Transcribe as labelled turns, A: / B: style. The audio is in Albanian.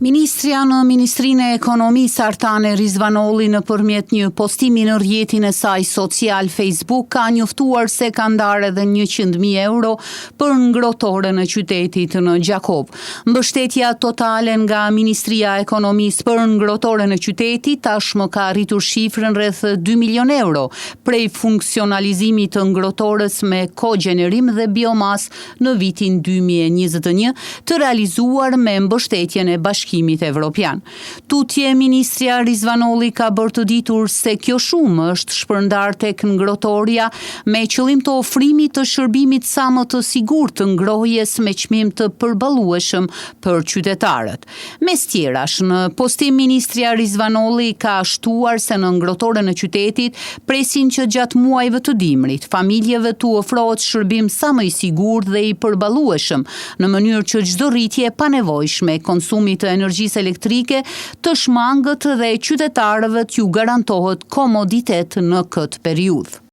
A: Ministrja në Ministrinë e Ekonomisë Artane Rizvanolli nëpërmjet një postimi në rrjetin e saj social Facebook ka njoftuar se ka ndarë edhe 100.000 euro për ngrohtoren e qytetit në Gjakovë. Mbështetja totale nga Ministria e Ekonomisë për ngrohtoren e qytetit tashmë ka arritur shifrën rreth 2 milionë euro, prej funksionalizimit të ngrohtores me kogjenerim dhe biomasë në vitin 2021, të realizuar me mbështetjen e Bashkimit Evropian. Tutje, ministrja Rizvanolli ka bërë të ditur se kjo shumë është shpërndarë tek ngrohtorja me qëllim të ofrimit të shërbimit sa më të sigurt të ngrohjes me çmim të përballueshëm për qytetarët. Mes tjerash, në postim ministrja Rizvanolli ka shtuar se në ngrohtoren e qytetit presin që gjatë muajve të dimrit, familjeve t'u ofrohet shërbim sa më i sigurt dhe i përballueshëm, në mënyrë që çdo rritje e panevojshme e konsumit të energjisë elektrike të shmanget dhe qytetarëve t'ju garantohet komoditet në këtë periudhë.